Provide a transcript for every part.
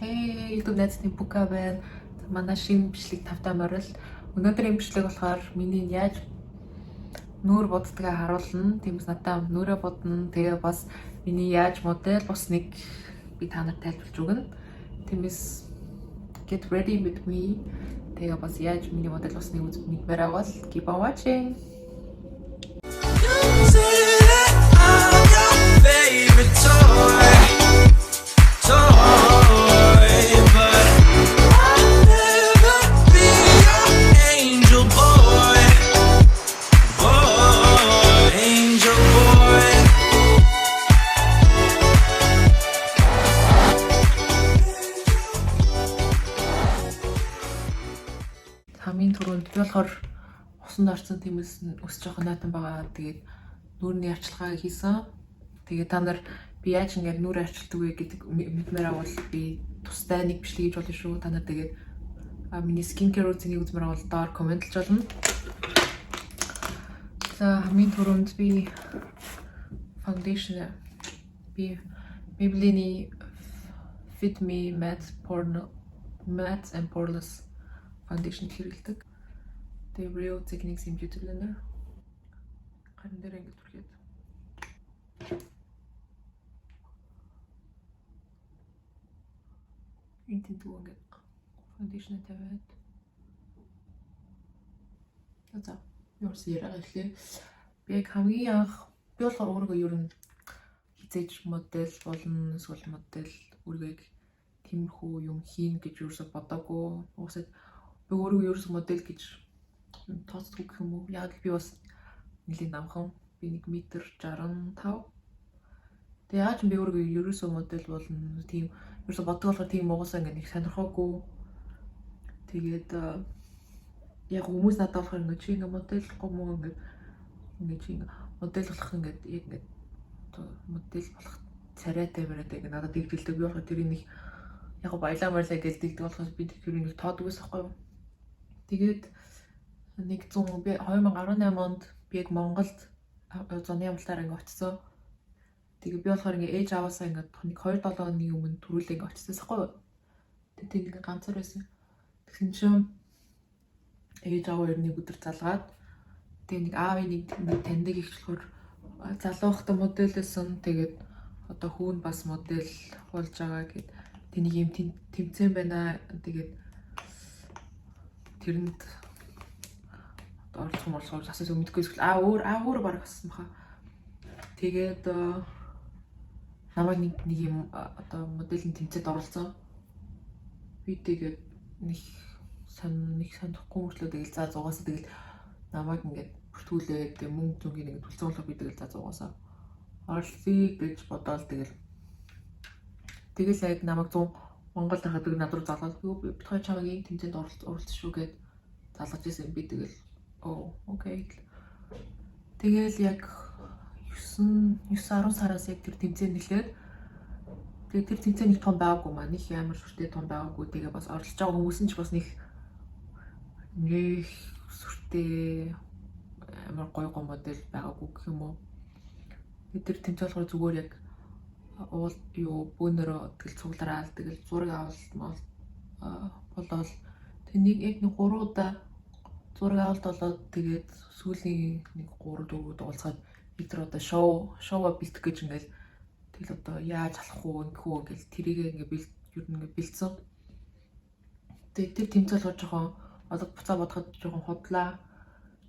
Hey, YouTube найзны Бука байна. Манай шинэ бичлэг тавтай морил. Өнөөдрийн бичлэг болохоор миний яаж нүүр буддгаа харуулна. Тиймээс надад нүүрээ будна. Тэгээ бас миний яаж модель болсныг би та нарт тайлбарлаж өгнө. Тиймээс get ready with me. Тэгээ бас яаж миний модель болсныг мэдмээр байвал keep on watching. Say that I'm your favorite toy, toy, but I'll never be your angel boy, boy, angel boy. Хамгийн түрүүнд би болохоор усанд орсон, тиймээс үс жоохон нойтон байгаа. Тэгээд нүүрний арчилгаа хийсэн. Тэгээд та нар би яаж ингээд нүүр арчилдаг вэ гэдэг мэдмээр байвал би тустай нэг бичлэг хийж болно шүү. Та нар тэгээд миний skin care routine-ийг үзмээр байвал доор comment-лж болно. За, хамгийн түрүүнд би foundation, би Maybelline Fit Me Matte Porno Matte and Poreless foundation хэрэглэдэг. Тэгээ Real Techniques Beauty Blender гарын дээр ингэж түрхээд, энэ тэнтүү ингээд foundation тавиад, за, юу яриа эхлэе. Би яг хамгийн анх, би болохоор өөрийгөө ер нь хэзээ ч модель болно эсвэл модель өөрийгөө яг тиймэрхүү юм хийн гэж юусоо бодоагүй. Угаасаа би өөрийгөө ерөөсөө модель гэж тооцдоггүй гэх юм уу. Яг л би бас нэлийн намхан. Би 1 м 65. Тэгээ яаж би өөрийгөө ерөөсөө модель болно тийм ерөөсөө боддог болохоор тийм угаасаа ингээ нэг сонирхоогүй. Тэгээд яг хүмүүс надад болохоор ингээ чи ингээ модель гом уу, ингээ ингээ чи ингээ модель болох ингээ яг ингээ модель болох царайтай барайтай ингээ надад тэгдэлдэг. Би болохоор тэрийг нэг яг баялаа баялаа гэж тэгдэг болохоос би тэрийг нэг тоодог байсан байхгүй юу. Тэгээд 100 би 2018 онд би яг Монголд зуны амралтаар ингээ очисон. Тэгээ би болохоор ингээ ээж аваасаа ингээ нэг 2 7 хоногийн өмнө түрүүлээ ингээ очисон байхгүй юу. Тэгээ тийм ингээ ганцаар байсан. Тэгсэн чинь ээж аав хоёр нэг өдөр залгаад, тэгээ нэг аавын нэг таньдаг их болохоор залуу байхдаа модель байсан. Тэгээд одоо хүүн бас модель болж байгаа гэд тэг нэг юм тэмцээн байна. Тэгээд тэрэнд одоо оролцох юм оролцох асуусан, мэдэхгүй эсвэл аа өөр баг асуусан баха. Тэгээд намайг нэг юм одоо моделийн тэмцээнд оролцсон. Би тэгээд нэг санахгүй мөртлөө тэгэл за зугаасаа тэгэл намайг ингээд бүртгүүлээд, тэг мөнгө зөнгийн ингээд төлсөн болохоор би тэгэл за зугаасаа оролцъё гэж бодоол тэгэл яг намайг 100 Монгол байхад би над руу залгаад юу бид хоёр чамайг ийм тэмцээнд оролцсон шүү гэд залгаж ирсэн. Би тэгэл оо okay. Тэгэл яг 9 9 10 сараас яг тэр тэмцээн нэлээд, тэгээ тэр тэмцээн нэг том байгаагүй маа, нэг ямар сүртэй том байгаагүй. Тэгээ бас оролцож байгаа хүмүүс нь ч бас нэг сүртэй амар гоё гоё модель байгаагүй гэх юм уу. Тэгээ тэр тэмцээн болохоор зүгээр яг уул юу бөөнөрөө тэгэл цуглараал тэгэл зураг авалт мал болоод тэг нэг яг нэг 3 удаа зураг авалт болоод, тэгээд сүүлийн нэг 3 4 уулзгаад бид нар одоо шоуа бэлтгэх гэж ингээл тэгэл одоо яаж алах уу, ингэх үү ингээл тэрийг ингээ бэлт ер нь ингээ бэлдсэн. Тэгээд тэр тэмцээн болохоор жоохон одоо буцаа бодоход жоохон худлаа.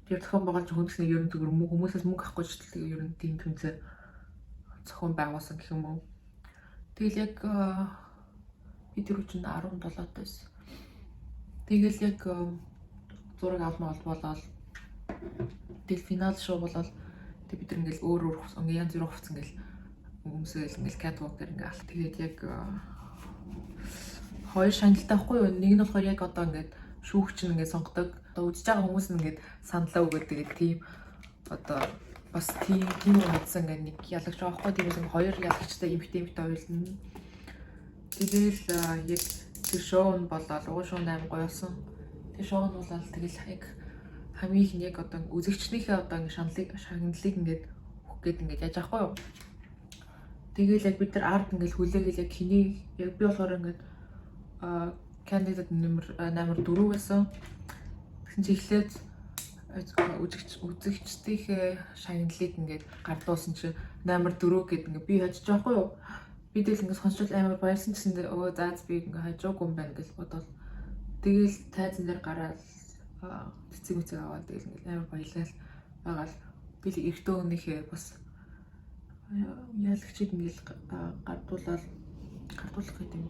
Тэр зохион байгуулж хүмүүсний ер нь зүгээр хүмүүсээс мөнгө авахгүй ч тэгээ ер нь тийм тэмцээн зохион байгуулсан гэх юм уу. Тэгэл яг би тэр чинь 17 байсан. Тэгэл яг зураг авалт болоод тэгэл финал шоу болоод, тэг бид нар ингээл өөр өөр ингээ янз бүрийн хувцас ингээл өмсөөл ингээл catwalk дээр ингээл алт. Тэгээд яг хоёр шаналтай байхгүй юу? Нэг нь болохоор яг одоо ингээд шүүгч нь ингээд сонгодог. Одоо үзэж байгаа хүмүүс нь ингээд саналаа өгөөд, тэгээд тийм одоо бас тийм юм мэдсэн ингээд нэг ялагч байгаа байхгүй. Тиймээс ингээд хоёр ялагчтай эмэгтэй хоёулна. Тэгэл яг тэр шоу нь болоод уг шоу нь амар гоё болсон. Тэр шоу нь болоод тэгэл яг хамгийн их нь яг одоо үзэгчнийхээ одоо ингээд шаналлыг ингээд өгөх гээд ингээд яаж аахгүй юу. Тэгэл яг бид нар ард ингээд хүлээгээл яг хэний яг би болохоор ингээд Candidate номер номер 4 байсан. Тэгсэн чи эхлээд үзэгчдийнхээ шагналыг ингээд гардуулсан чи номер 4 гээд ингээд би хожиж байгаа хгүй юу? Би тэгэл ингээд сонсчул амар баярсан гэсэндээ өө заа би ингээд хожоогүй юм байна гэж бодоод, тэгэл тайзан дээр гараад цэцэг мүцэг аваад, тэгэл ингээд амар баялал байгаал, тэгэл эрэгтэй хүнийхээ бас ялагчид ингээд гардуулаад, гардуулах гэдэг юм.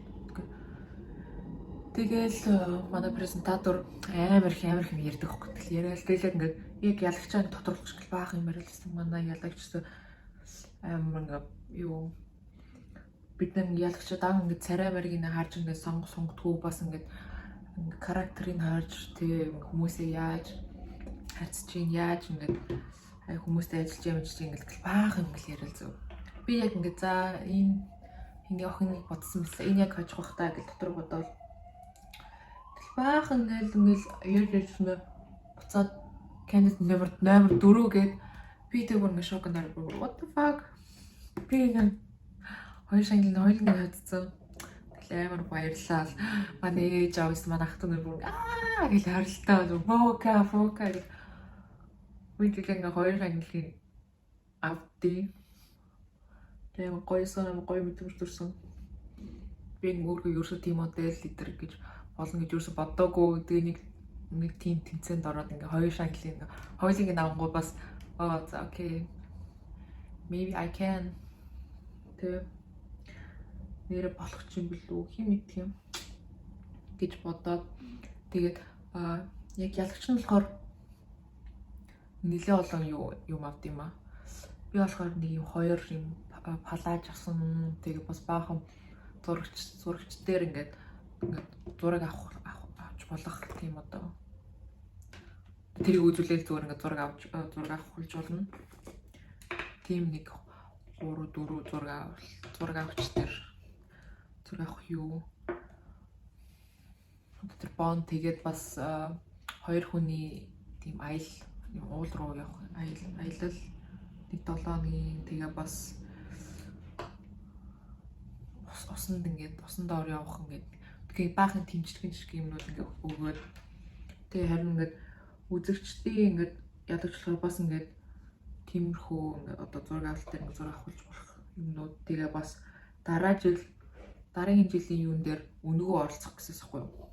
Тэгэл манай презентатор амар их амар их юм ярьдаг хөөх. Тэгэл яриад, тэгэл ингээд яг ялагчаа тодруулах шиг баахан юм яриадсан. Манай ялагч амар ингээд юу, бид нар ялагчаа дан ингээд царай марийг нь харж ингээд сонгодгоо, бас ингээд характерыг харж, тэгээ хүмүүсээ яаж харьцаж чинь, яаж ингээд хүмүүстэй ажиллаж юм чинь ингээд баахан юм ингээд яриад зөв. Би яг ингээд за энэ ингээ охиныг бодсон мэт энэ яг хожих бах та гэж дотор бодоол. Баахан ингээл ингээл ярьж ярьжмээ буцаад candidate номер номер 4 гээд, би тэг бүр ингээ шоконд ороод, what the fuck, би ингээ хоёр шагналын хоёуланг хожсон. Тэгэл амар баярлалаа. Манай ээж аавс, манай ах дүү нар бүр аа гэж харилтаа фока фока гэж. Би тэг ингээ хоёр шагналыг авдیں۔ Тэгээ гоёсон, амар гоё мэдрэмж төрсөн. Би ингээ өөрийгөө ерөөсөө тийм модель лидер гэж болно гэж ерөөсө бодоагүй. Тэгээ нэг тийм тэмцээнд ороод ингээ хоёр шагналын хоёулынг авангуу бас оо за, okay. Maybe I can. Тэгээ нэрэ болох ч юм билүү, хэн мэдэх юм гэж бодоод, тэгээд яг ялагч нь болохоор нэлээ олон юу юм авд юм аа. Би болохоор нэг юм хоёр юм палааж авсан. Тэгээ бас баахан зурагч дээр ингээд зураг авах авч болох тийм, одоо тэрийг үзүүлээл зүгээр ингээд зураг авч зураг авахулж болно. Тийм нэг 3 4 зураг авал зураг авч тэр зураг авах юу. Тэр бон, тэгээд бас хоёр хүний тийм аялал, юм уул руу явах аялал нэг 7 хоногийн, тэгээ бас усанд ингээд усан доор явах ингээд тэгээ баахан тэмцэлгэн жижиг юмнууд ингээд өгөөд, тэгээ харин ингээд үзэгчдийн ингээд ядаж болохоор бас ингээд тиймэрхүү ингээд одоо зураг авалт дээр ингээд зураг авахулж болох юмнууд, тэгээ бас дараа жил, дараагийн жилийн юун дээр өнгөө оролцох гэсэн юм юу.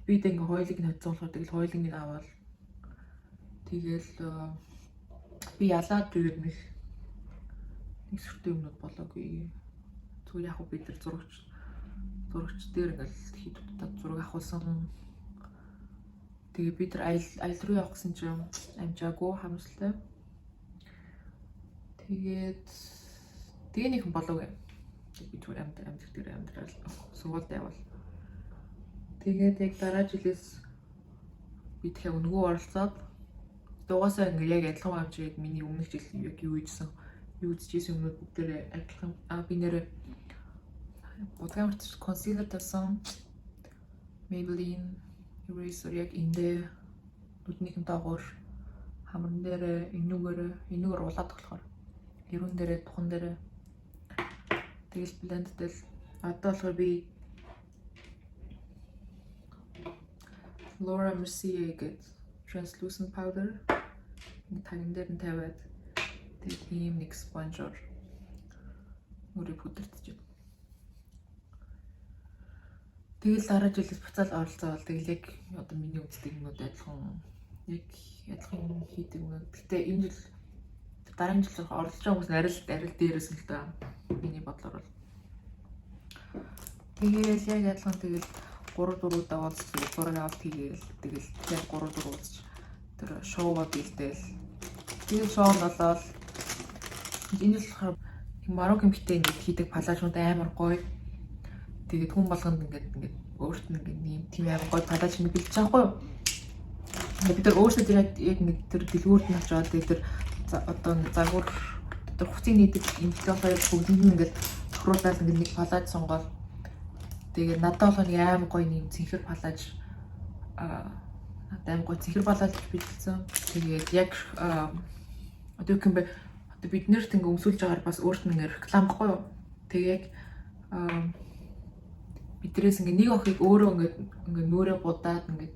Би тэг ингээд хоёулыг нь хоцсон болохоор тэгэл хоёулыг нь аваад, тэгэл би ялаад тэгээд нэг сүртэй юмнууд болоогүй. Зүгээр яг бид нар зурагч дээр ингээл хэд удаа зураг авахулсан. Тэгээ бид нар аялал руу явах гэсэн чинь амжаагүй, харамсалтай. Тэгээд тэгээ нэгэн болоогүй. Би зүгээр амьдрах дээр амьдрал сургуульд явал. Тэгээд яг дараа жилээс би тэгэхээр өнгөө оролцоод, угаасаа ингээ яг адилхан юм чи яг миний өмнөх жил яг юу хийжсэн, юу үзчихсэн юмнууд бүгдээрээ адилхан. А би нэрээ будгаа мартаж concealer тавьсан. Maybelline eraser яг эндээ нүднийхэн доогуур, хамран дээрээ, энүүгээр улаад болохоор эрүүн дээрээ, тухан дээрээ, тэгэл blend тэл. Одоо болохоор би Laura Mercier гэдэг translucent powder нэг тагн дээр нь тавиад, тэгээд ийм нэг sponge-оор нүрийг пудртж байна. Тэгэл дараа жилээс буцаал оролцоол, тэгэл яг одоо миний үздэг юмнууд адилхан, яг адилхан хийдэг юм. Гэтэ энэ жил, дараагийн жил оролцож байгаа хүмүүс нь арай л дээрээс нь л да. Миний бодлоор бол. Тэгэл яг адилхан, тэгэл 3 4 удаа уулзч зураг авалт хийгээл, тэгэл яг 3 4 уулзч тэр шоугаа бэлдээл. Тэгээд шоунд болоод, энэ жил болохоор Марок эмэгтэй ингээд хийдэг палаажууд амар гоё. Тэгээд хүн болгонд ингээд өөрт нь ингээд ийм тийм амар гоё палааж ингээд бэлдэж байгаа байхгүй юу? Ингээд бид нар өөрсдөө тэр яг ингээд тэр дэлгүүрт нь очиод, тэгээд тэр одоо ингээд загвар тэр хувцсыг нийдэг эмэгтэй болохоор бүгдэнд нь ингээд тохируулаад ингээд нэг палааж сонгоол. Тэгээд надад болохоор нэг амар гоё нэг цэнхэр палааж, надад амар гоё цэнхэр палааж бэлдсэн. Тэгээд яг одоо юу юм бэ? Одоо бид нэрт ингээ өмсүүлж байгаагаар бас өөрт нь ингээ реклам баггүй юу? Тэгээ яг мэдрээс ингээ нэг охийг өөрөө ингээд ингээ нүрээ будаад ингээд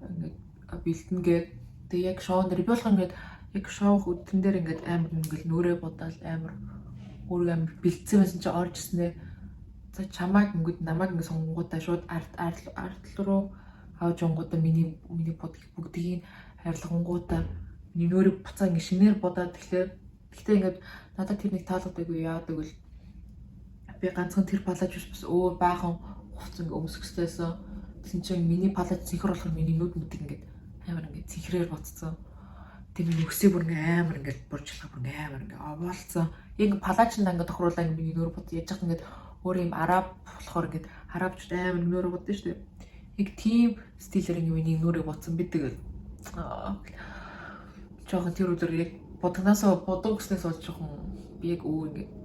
ингээд бэлдэнэ гээд тэгээ яг шоун дээр би болохоор ингээд яг шоу өдрөн дээр ингээд амар ингээд нүрээ будаал амар өөрөө амар бэлдсэн байсан чи орж ирснээ за чамайг ингээд намайг ингээд сонгонгуудаа шууд ард ард ард руу авч онгуудаа миний миний бүгдийг арилгангуудаа миний нүрээ буцаа ингээд шинээр будаад тэгэхээр гэхдээ ингээд надад тэр нэг таалагдаагүй яадаг вэ би ганцхан тэр палаж биш бас өөр баахан хувц ингээ өмсөх хэрэгтэйсэн. Тэгсэн чинь миний палаж цэнхэр болохоор миний нүд мүдэг ингээд амар ингээд цэнхрээр буцсан. Тэр миний өсөө бүр ингээ амар ингээд буржлага бүр ингээ амар ингээ овоолцсон. Яг ингээ палажинд ингээ тохируулаа ингээ миний нүүр бод яаж яхад ингээд өөр юм араб болохоор ингээд арабчууд амар нүүр бодсон шүү дээ. Яг тийм стилээр ингээ миний нүрээ бодсон би тэгэл жоохон тэр өдөр яг бодгоноосоо бодог гэснээс болж жоохон би яг өөр ингээ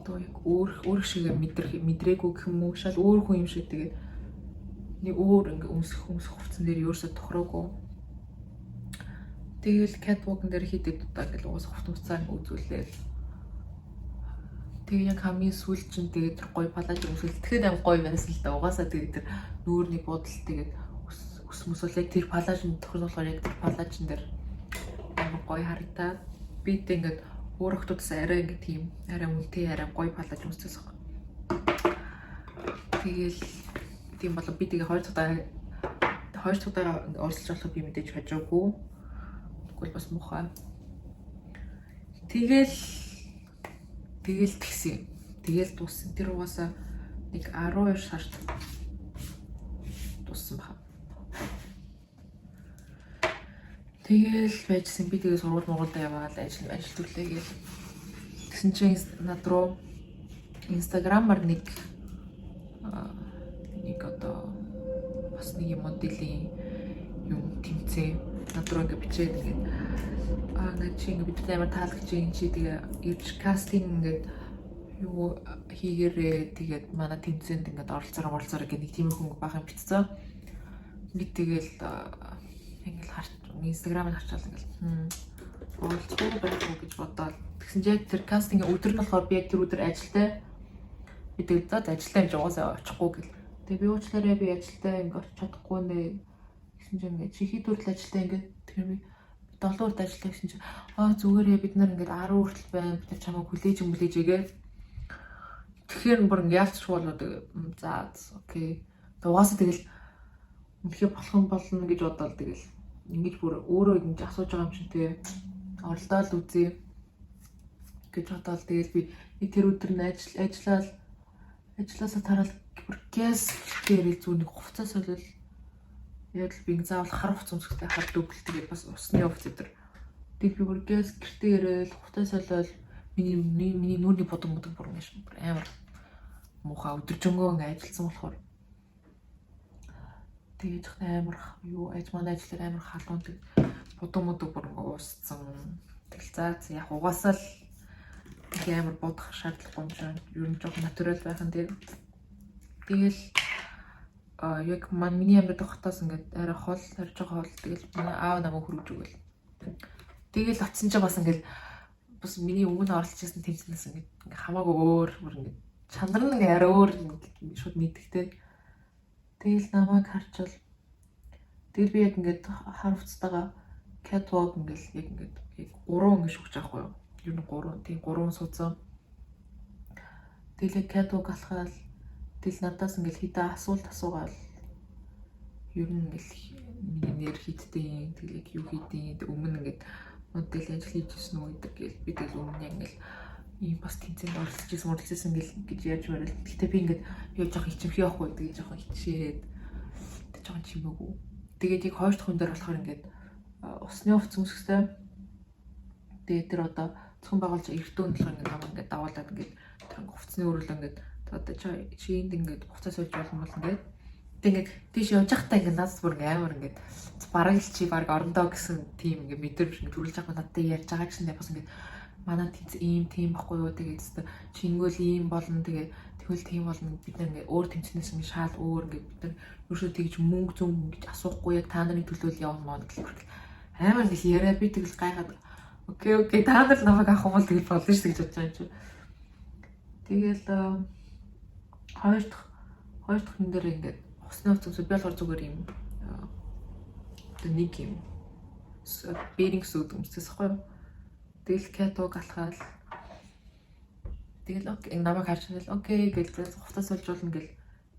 одоо яг өөр өөр шиг мэдрэх мэдрээгүй гэх юм уу шал өөр хүн юм шиг тэгээд нэг өөр ингээ өмсөх өмсөх хувцсан дээр ерөөсө тохироогүй. Тэгэл catwalk дээр хэд хэд удаа ингээл уус хувц муцаа ингээ үзүүлээл. Тэгээ яг хамгийн сүүлд чинь тэгээд тэр гоё палаж өмсөл тэгэхэд аим гоё байсан л да. Угаасаа тэгээд тэр нүүрний будал тэгээд өс мөсөл яг тэр палаж нь тохирсон болохоор яг тэр палажн дээр амар гоё харагдаад би тэг ингээд өөр охтуудаас арай ингээ тийм арай үнэтэй арай гоё палаж өмссөн. Тэгэл тийм болоо би тэгээ хоёр дахь удаа оролцож болохыг би мэдээж хожоогүй. Тэгвэл бас муухай. Тэгэл тэгэл тэгсэн. Тэгэл дууссан. Тэр угаасаа нэг 12 сард дууссан байна. Тэгэл байжсан. Би тэгээ сургууль Монголд яваал ажил ажил төрлөө гээл. Тэгсэн чинь над руу Инстаграмаар нэг нэг одоо бас нэг юм моделийн юм тэмцээ над руу ингээ бичээд ингээд аа ингээд чи ингээ бид амар таалагдж юм чи тэгээ ирж кастинг ингээд юу хийгээрээ тэгээд манай тэмцээнд ингээд оролцоороо оролцоороо гэх нэг тиймэрхүү баахан бичсэн. Ингээд тэгэл ингээл харч Инстаграмыг харчаал ингээл оролцохгүй байх уу гэж бодоод тэгсэн чинь яг тэр кастингийн өдөр нь болохоор би яг тэр өдөр ажилтай би тэгэл за ажилтай юм чи угаасаа очихгүй гэл. Тэгээ би уучлаарай би ажилтай ингээ очиж чадахгүй нэ гэсэн чинь ингээ чи хэд хүртэл ажилтай ингээ тэр би 7 хүртэл ажилтай гэсэн чинь аа зүгээрээ бид нар ингээд 10 хүртэл байна бид нар чамайг хүлээж мүлээж игээ. Тэгэхээр бүр ингээ яалчгүй болоо тэгээ за окей. Угаасаа тэгэл үнэхээр болох юм болно гэж бодоод тэгэл ингэж бүр өөрөө ингэж асууж байгаа юм чинь те оролдоол үзье гэж бодоол тэгэл би тэр өдөр нь ажил ажиллаал ажилласаа тараал бүр гэс гэрэл зүг нэг хувцас солиол яг л би ингэ заавал хар хувцас өмсөхтэй хар дүүгэл тэгээд бас усны хувцас өдр тэг би бүр гэс гэртээ ирээл хувцас солиол миний миний нүүрний бодог модог бүр ингэ бүр амар муухай өдөржингөө ингэ ажилласан болохоор тэгээд жоохон амар юу аж манай ажлаар амар халуун тэг бодог модог бүр ингэ уусцсан. Тэгэл за яг угаасаа л их амар бодох шаардлагагүй юм шиг ер нь жоохон натурал байх нь тэг. Тэгэл яг маань миний амьдардаг хотоос ингээд арай хол, арай жоохон хол тэгэл манай аав намайг хөргөж өгөөл. Тэгэл очисон чинь бас ингээд бас миний өмнө оролцож байсан тэмцээнээс ингээд хамаагүй өөр бүр ингээд чанар нь ингээд арай өөр шууд мэддэг. Тэгэл намайг харчвал тэгэл би яг ингээд хар хувцастайгаа catwalk ингээл яг ингээд яг гурван ингэ шүгч авахгүй юу? Ер нь гурван тийм гурван суудсан. Тэгэл яг catwalk алхаал тэгэл надаас ингээл хитэ асуулт асуугаал ер нь ингээл миний нэр хиттэй тэгэл яг юу хийдیں өмнө ингээд модель ажил хийж ирсэн үү гэдэг гээл би тэгэл өмнө яг ингээл ийм бас тэмцээнд оролцож ирсэн оролцсон гэл гэж ярьж барил. Гэтэ би ингээд юу жоох ичимхий явахгүй тэгээ жоохон хичээд тэг жоохон чимээгүй. Тэгээд яг хоёр дахь хүн дээр болохоор ингээд усны хувцас өмсөхтэй. Тэгээд тэр одоо зохион байгуулж эрдүүн болохоор ингээд намайг ингээд дагуулад ингээд тэр ингээд хувцсны өрөөлөө ингээд одоо чи энд ингээд хувцас сольж болно бол ингээд тэг ингээд тийш явж байхдаа ингээд надад бүр ингээд амар ингээд бараг л чи бараг орондоо гэсэн тийм ингээд мэдрэмж ингээд төрүүлж байгаа надтай ярьж байгаа гэсэн бас ингээд манай тэнц ийм тийм баггүй юу тэгээд өстө чи ингэвэл ийм болно тэгээд тэгвэл тийм болно бид нар ингээд өөр тэмцэнээс ингээд шал өөр ингээд бид нар ерөөсөө тэгж мөнгө зүг гэж асуухгүй яг та нарын төлөө л явна маа гэх амар их яриа би тэгэл гайхаад окей окей та нар намайг авах юм бол тэгэл болно шүү гэж бодож байгаа юм чи. Тэгэл Хоёр дахь хүн дээр ингээд хувцсны хувцас өмсөд, би болохоор зүгээр юм одоо нэг юм bathing suit өмссөн байхгүй юу. Тэгэл catwalk алхаал. Тэгэл okay, намайг харж л okay гэл, хувцас сольж болно гэл.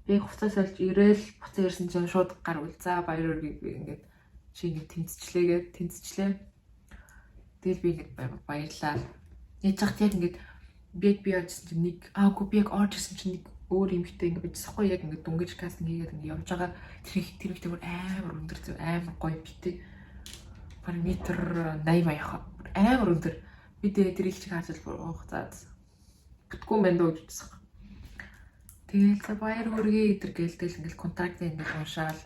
Би хувцас сольж ирээл буцаа ирсэн чинь шууд гар үл, за, баяр хүргэе, би ингээд чи ингээд тэмцчлээгээд тэмцчлээ. Тэгэл би ингээд баярлаа. Яаж яхад яг ингээд би яжсэн чинь нэг аагүй, би яг орж ирсэн чинь нэг өөр эмэгтэй ингээд бичсэхгүй, яг ингээд дүнгиж кастинг хийгээд ингээд явж байгаа. Тэр эмэгтэй бүр амар өндөр зөв, амар гоё эмэгтэй. Бараг метр 80 маяг, амар өндөр. Би тэгээ тэр их чиг харж л бүр уух, за, бүтггүй юм байна дөө гэж бодсон. Тэгэл за, баяр хүргэе өдр гээл, тэгэл ингээл contract ыг ингээл уншаал,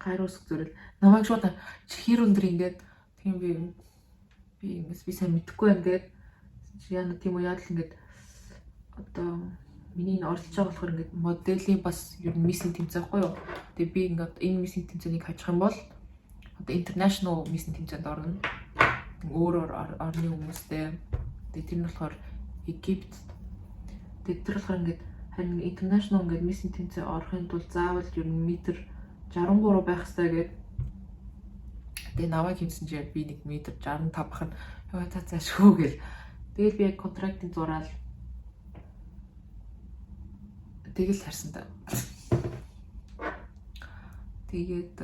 гар үсэг зүрэл, намайг шууд чи хэр өндөр ингээд тийм, би ингээс би сайн мэдэхгүй байна гээд яана тийм үү, яа л ингээд одоо миний энэ оролцож байгаа болохоор ингээд моделийн бас ер нь миссийн тэмцээн байхгүй юу. Тэгээ би ингээд энэ миссийн тэмцээнийг хажих юм бол одоо international миссийн тэмцээнд орно. Өөр өөр орны хүмүүстэй. Тэгээ тэр нь болохоор Египт. Тэгээ тэр болохоор ингээд харин international ингээд миссийн тэмцээн орохын тулд заавал ер нь метр 63 байх хэрэгтэй гээд. Тэгээ намайг хэмсэн чинь би 1 метр 65 бах нь ёо, за заашгүй гэл. Тэгэл би яг contract ын зураал, тэгэл харсан та. Тэгээд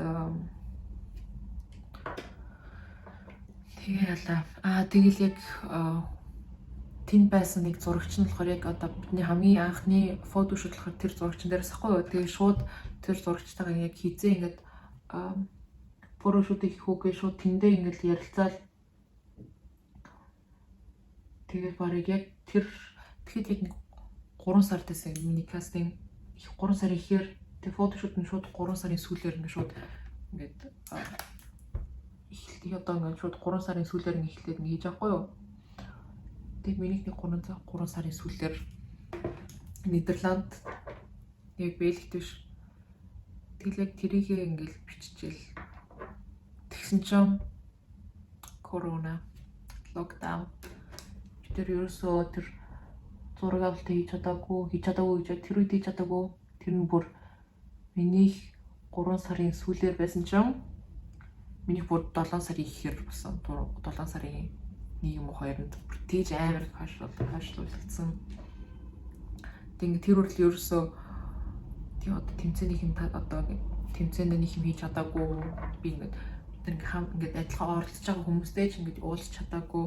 тэгээ ялаа. Аа, тэгэл яг тэнд байсан нэг зурагч нь болохоор яг одоо бидний хамгийн анхны photoshoot болохоор тэр зурагчин дээрээс ахгүй юу. Тэгээ шууд тэр зурагчтайгаа яг хизээ ингээд photoshoot хийх үгүй, шууд тэндээ ингээд ярилцаал. Тэгээд барыг яг тэр тэгэхэд яг нэг 3 сард байсан миний кастинг их, 3 сарын ихээр. Тэгээ photoshoot нь шууд 3 сарын сүүлээр ингээд шууд ингээд эхэлдэг, одоо ингээд шууд 3 сарын сүүлээр ингээд эхлээд ингээд хийж байгаа хгүй юу. Тэгээд минийх нэг 3 сарын сүүлээр Нидерланд, яг Бельгид биш. Тэгэл яг тэрийгээ ингээл биччихэл. Тэгсэн чинь корона, lockdown. Тэр ерөөсөө тэр зураг авалт хийж чадаагүй гэж, тэр үед хийж чадаагүй. Тэр нь бүр минийх 3 сарын сүүлээр байсан чинь минийх бүр 7 сарын ихээр болсон. 7 сарын 1 юм уу 2-нд бүр тийж амар хойшлуулсан. Тэг ингээ тэр хүртэл ерөөсөө тий одоо тэмцээний юм та одоо ингээ тэмцээндээ нэг юм хийж чадаагүй. Би ингээд бид ингээ хам ингээд адилхан оролцож байгаа хүмүүстэй ч ингээд уулзч чадаагүй.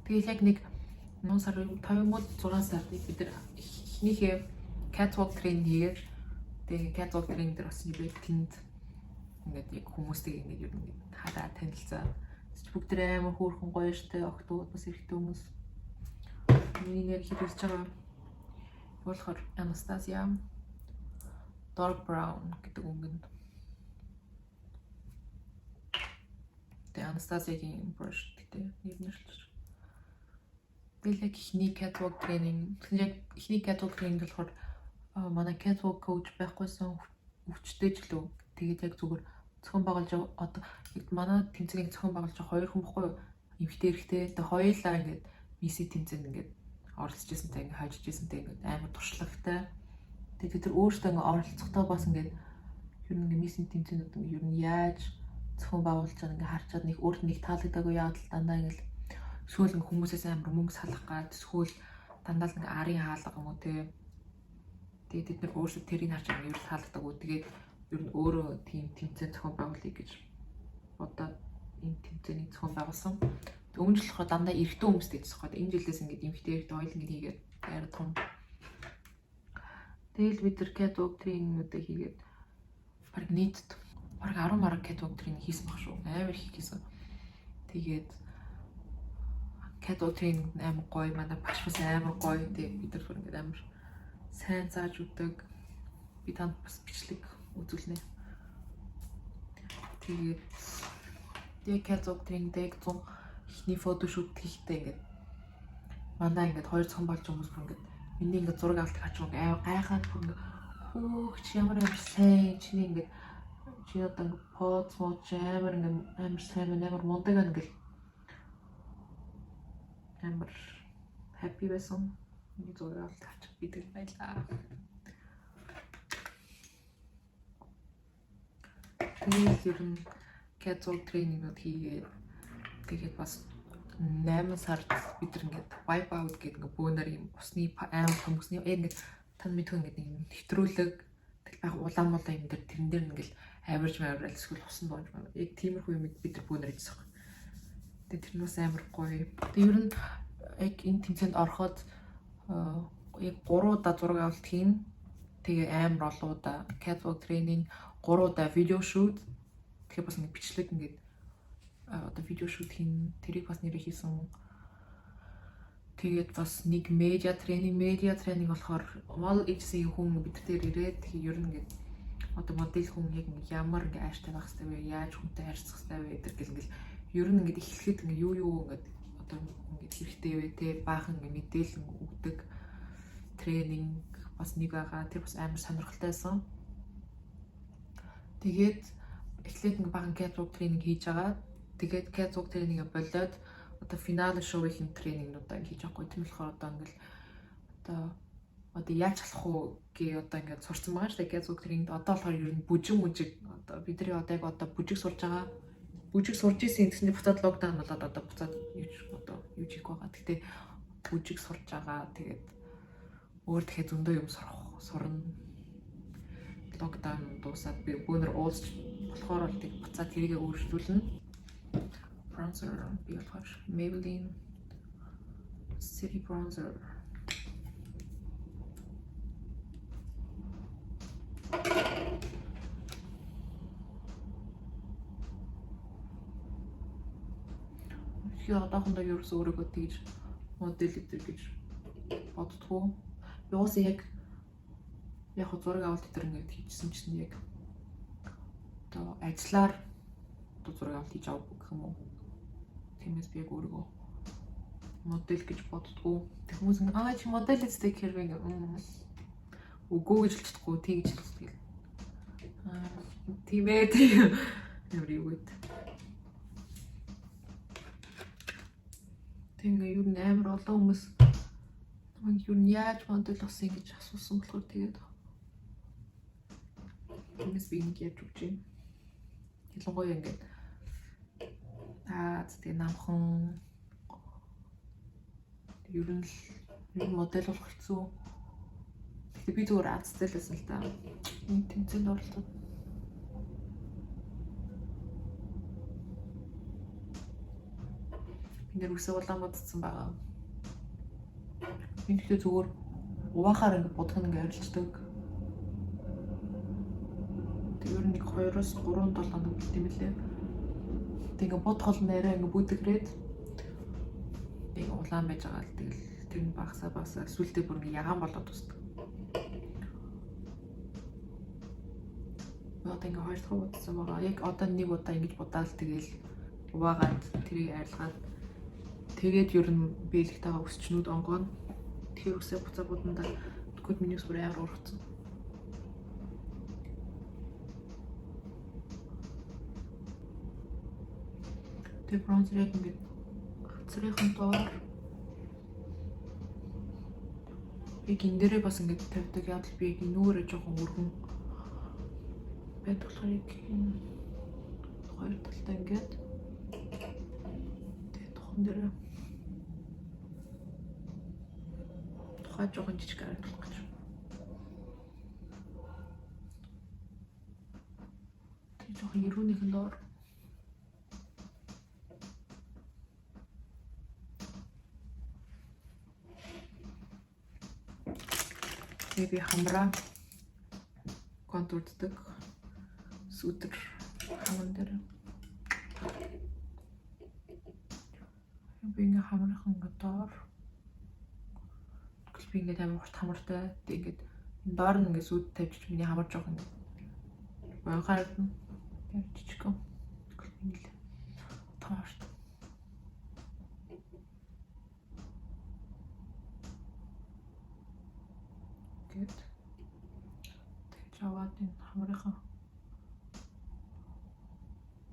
Тэгэл яг нэг 9 сар 5 юм уу 6 сард бид нар эхнийхээ catwalk training хийгээд, тэгээ catwalk training дээр бас би тэнд ингээд яг хүмүүстэй ингээд ер нь ингээд хараа танилцаа. Бүгд тэр амар хөөрхөн гоё штэ, охтууд бас эрэгтэй хүмүүс. Миний нэр хэрэглэж байгаа болохоор Anastasia Dark Brown гэдэг өнгөнд. Тэгээ Anastasia-гийн brush гэдэг нэр нэрлэж. Тэгэл яг эхний catwalk training, яг эхний catwalk training болохоор манай catwalk coach байхгүйсэн, өвчтэй ч лөө. Тэгээд яг зүгээр зохион байгуулж, одоо яг манай тэмцээнийг зохион байгуулж байгаа хоёр хүн бохгүй юу? Эмэгтэй, эрэгтэй. Тэгээ хоёулаа ингээд мисси тэмцээнд ингээд оролцож ирсэнтэй, ингээд хожиж ирсэнтэй, ингээд амар туршлагатай. Тэгээд тэд тэр өөрсдөө ингээд оролцохдоо бас ингээд ер нь ингээд миссийн тэмцээнүүд ингээд ер нь яаж зохион байгуулж байгааг ингээд харчаад нэг өөрт нэг таалагдаагүй, яагаад л дандаа ингээд эсвэл ингээд хүмүүсээс амар мөнгө салах гад, эсвэл дандаа л ингээд арын хаалга юм уу те. Тэгээд тэд нар өөрсдөө тэрийг харж ингээд ер нь таалагдаагүй. Тэгээд ер нь өөрөө тийм тэмцээн зохион байгуулъя гэж бодоод энэ тэмцээнийг зохион байгуулсан. Өмнө жил болохоор дандаа эрэгтэй хүмүүстэй хийсэн байхгүй. Энэ жилээс ингээд эмэгтэй, эрэгтэй хоёул ингээд хийгээд амар том. Тэгэл бид тэр catwalk training-үүдээ хийгээд баг нийт баг 10 мараг catwalk training хийсэн баг шүү. Амар их хийсэн. Тэгээд catwalk training амар гоё, манай багш бас амар гоё. Тэгээд бид нар бүр ингээд амар сайн зааж өгдөг. Би танд бас бичлэг үзүүлнэ. Тэгээд яг catwalk training дээр 100 эхний photoshoot хийхдээ ингээд манай ингээд хоёр зохион болж хүмүүс бүр ингээд миний ингээд зураг авалт харж байгаа амар гайхаад, бүр ингээд хөөх, чи ямар амар сайн, чиний ингээд чи одоо ингээд pose мод чи амар ингээд амар сайн байна, амар мундаг байна гэл амар happy байсан. Миний зураг авалт харж би тэгэл байлаа. Тэгээд ер нь catwalk training-ууд хийгээд, тэгээд бас 8 сард бид нар ингээд wipe out гэдэг ингээд бөөнөр юм усны амар том усны яг ингээд тань мэдхүү ингээд нэг нэвтрүүлэг, тэгэл байх улаан мулаан юм дээр, тэрэн дээр ингээд авирж маврал эсвэл усан дуунж маа. Яг тиймэрхүү юм бид нар бөөнөр хийсэн. Тэгээд тэр нь бас амар гоё. Тэгээд ер нь яг энэ тэмцээнд ороход яг 3 удаа зураг авалт хийн. Тэгээ амар олон удаа catwalk training, 3 удаа video shoot. Тэгэхээр бас нэг бичлэг ингээд одоо video shoot хийн. Тэрийг бас нэрээ хийсэн. Тэгээд бас нэг media training, media training болохоор model agency хүн бид нар дээр ирээд, тэгэхээр ер нь ингээд одоо модель хүн яг ямар ингээ ааштай байх хэрэгтэй вэ? Яаж хүнтэй харьцах хэрэгтэй вэ? Тэр гэл ингээл ер нь ингээд эхлэхэд ингээ юу юу ингээд одоо ингээд хэрэгтэй вэ те, баахан ингээ мэдээлэл өгдөг тренинг бас нэг байгаа. Тэр бас амар сонирхолтой байсан. Тэгээд эхлээд ингээ баахан catwalk training хийж байгаа. Тэгээд catwalk training-ыг болоод одоо final show-ийн тренингнуудаа хийж байгаа хгүй. Тэр болохоор одоо ингээл одоо яаж болох уу гээ одоо ингээд сурцсан байгаа шүү дээ catwalk training. Одоо болохоор ер нь бүжиг мүжиг, одоо бидний одоо яг одоо бүжиг сурж байгаа. Бүжиг сурж исэн, тэгсний буцаад lockdown болоод одоо буцаад юу ч одоо юу ч хийхгүй байгаа. Гэхдээ бүжиг сурж байгаа. Тэгээд өөр тэгэхээр зөндөө юм сурах сурна. Lockdown дуусаад би бөөнөр уулзч болохоор бол тэг буцаад тэрийгэ өөрчлүүлнэ. Bronzer би болохоор Maybelline City Bronzer. Тэгэхээр одоохондоо ерөөсөө өөрийгөө тэгж модель гэдэг гэж боддгоо. Би уусаа яг яг зураг авалт дээр ингээд хийжсэн чинь яг одоо ажиллаар одоо зураг авалт хийж авах гэх юм уу. Тиймээс би яг өөрийгөө модель гэж боддгоо. Тэг хүмүүс ингээ "Аа, чи модель үстэй" гэхээр би ингээ үгүй гэж хэлж чадахгүй, тий гэж хэлдэг. Аа, тийм ээ, тийм ямар юу гэд. Тэг ингээ ер нь амар олон хүмүүс намайг ер нь яаж модель болсон гэж асуусан болохоор тэгээд тиймээс би энийг ярьж өгч байна. Ялангуяа ингээд аа тэгээ намхан ер нь л ер нь модель болох хэцүү. Гэхдээ би зүгээр азтай л байсан л та. Энэ тэмцээнд оролцоод би нэр үсээ улаан будсан байгаа. Би тэгэхээр зүгээр угаахаар ингээд будах нь ингээд арилждаг. Тэг ер нь нэг 2-оос 3 7 хоног бит юм лээ. Тэг ингээд будах бол нэрээ ингээд бүдэгрээд нэг улаан байж байгаа л, тэгэл тэр нь багасаа багасаа сүултээ бүр ингээд ягаан болоод тусдаг. Би одоо ингээд хоёр дахь будсан байгаа. Яг одоо нэг удаа ингэж будаал, тэгэл уваагаад тэрийг арилгаад, тэгээд ер нь биелэгтэйгээ өсчнүүд онгоно. Тэгэхээр үсээ буцаа будандаа тэгвэл миний ус бүр амар ургацсан. Тэгээ bronzer яг ингээд хацрынхан доор, яг энэ дээрээ бас ингээд тавьдаг. Яг л би яг нүгээрээ жоохон өргөн байдаг болохоор яг энэ хоёр талдаа ингээд, тэгээ тухан дээрээ тухай жоохон жижиг харагдах гэж. Тэгээ жоохон эрүүнийхэн доор. Тэгээ би хамраа contour ддаг сүүдэр хамран дээр. Би ингээ хамрынхан ингээ доор. Тэгвэл би ингээд амар урт хамартай. Тэг ингээд энэ доор нь ингээ сүүд тавьчих, миний хамар жоох ингээ боён харагдана. Тэр жижигхэн. Тэгвэл би нэлээ том хамартай. Ингээд тэгж аваад энэ хамрынхан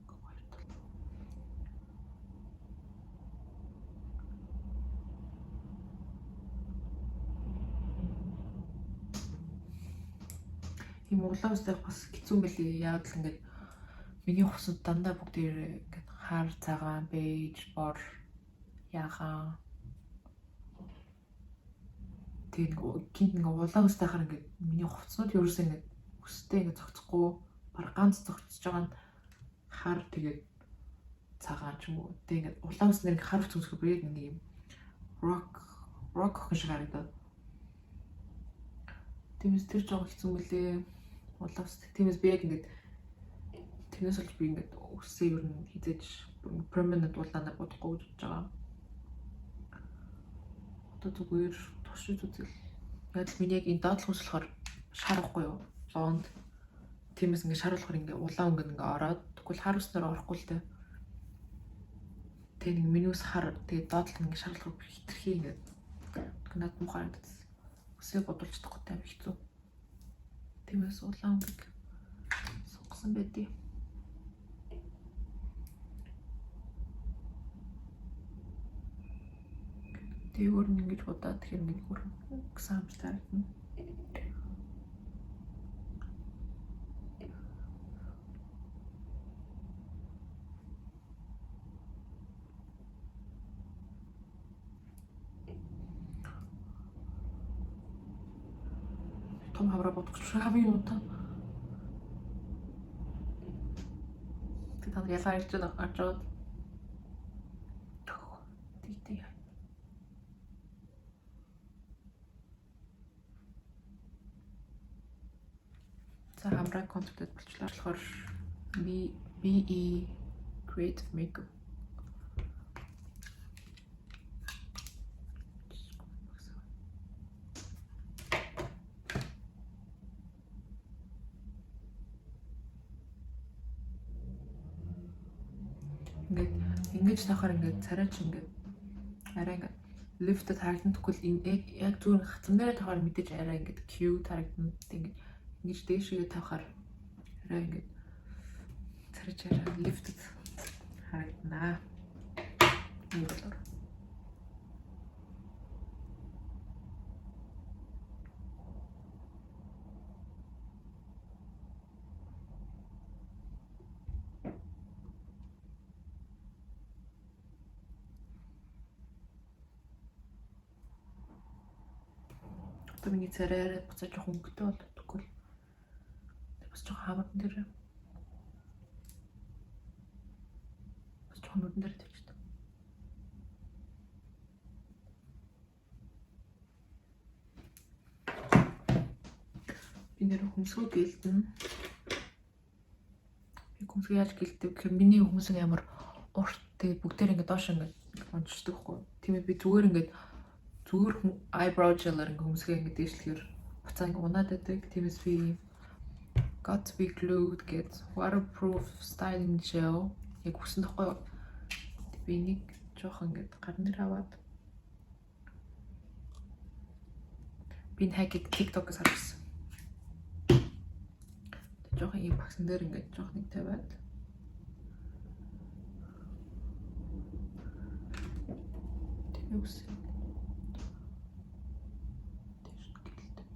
хоёр тал. Тийм, улаан үстэй бас хэцүү юм бэлээ. Яг л ингээд Миний хувцсууд дандаа бүгдээр ингээд хар, цагаан, бейж, бор, ягаан. Тэгээ нэг гинт ингээ улаан үстэй хахаар ингээд миний хувцснууд ерөөсөө ингээд үстэй ингээд зохицохгүй, баг ганц зохицож байгаа нь хар, тэгээд цагаан ч юм уу. Тэгээ ингээд улаан үснээр ингээд хар хувцас өмсөхөөр би яг нэг юм rock охин шиг харагдаад. Тиймээс тэр жоо хэцүү мөлий. Улаан үстэй. Тиймээс би яг ингээд тэрнээс болж би ингээд үсээ ер нь хизээж permanent улаанаар будахгүй гэж бодож байгаа. Одоо зүгээр туршиж үзэл. Яг л миний яг энэ доотлох ус болохоор шар ахгүй юу? Blonde. Тиймээс ингээд шар болохоор ингээд улаан өнгө ингээд ороод, тэгвэл хар уснаар орохгүй л дээ. Тэгээ нэг миний ус хар, тэгээ доотлох ингээд шар болохоор хитрхи ингээд надад муухай харагдсан. Үсээ бодулж чадахгүй тайм хэцүү. Тиймээс улаан өнгийг сонгосон байдیں۔ Тэгээ өөр нь ингэж будаад тэгэхээр ингэ өөр гэсэн хамжтай харагдана. Том хавраа бодох гэж хамгийн удаа. Тэг та ялгаа ирж байгаа гарч байгаа. Тэг. За, хамраа концептэд болчлаа. Тэгэхээр BE Creative Makeup. Ингээд ингэж тавахаар ингээд царайч ингээд арай ингээд lifted харагдана. Тэгвэл энэ яг зүгээр хацан дээр тавахаар мэдээж арай ингээд cute харагдана. Ингээд ингэж дээшээ тавахаар арай ингээд царайч арай lifted харагдана. Нэг болоор. Одоо миний царай арай буцаа жоохон өнгөтэй бол тэгвэл бас жоохон хамардан дээр, бас жоохон нүдэн дээр тавьчихдаг. Би нэр хөмсгөө гэлдэн. Би хөмсгөө яаж гэлдэг гэхээр миний хөмсөг амар урт, тэгээ бүгдээр ингээд доош ингээд унждаг хгүй. Тийм ээ, би зүгээр ингээд зүгээр eyebrow gel-аар ингээд хөмсгөө ингээд дээшлэхээр буцаа ингээд унаад байдаг. Тиймээс би Got to be glued гэд waterproof styling gel яг үсэн тахгүй юу? Би нэг жоохон ингээд гарн дээр аваад, би энэ hack-ийг TikTok-оос харсан. Жоохон ийм багсан дээр ингээд жоохон нэг тавиад, тэгээ үсэн. Дээш нь гэлтэд.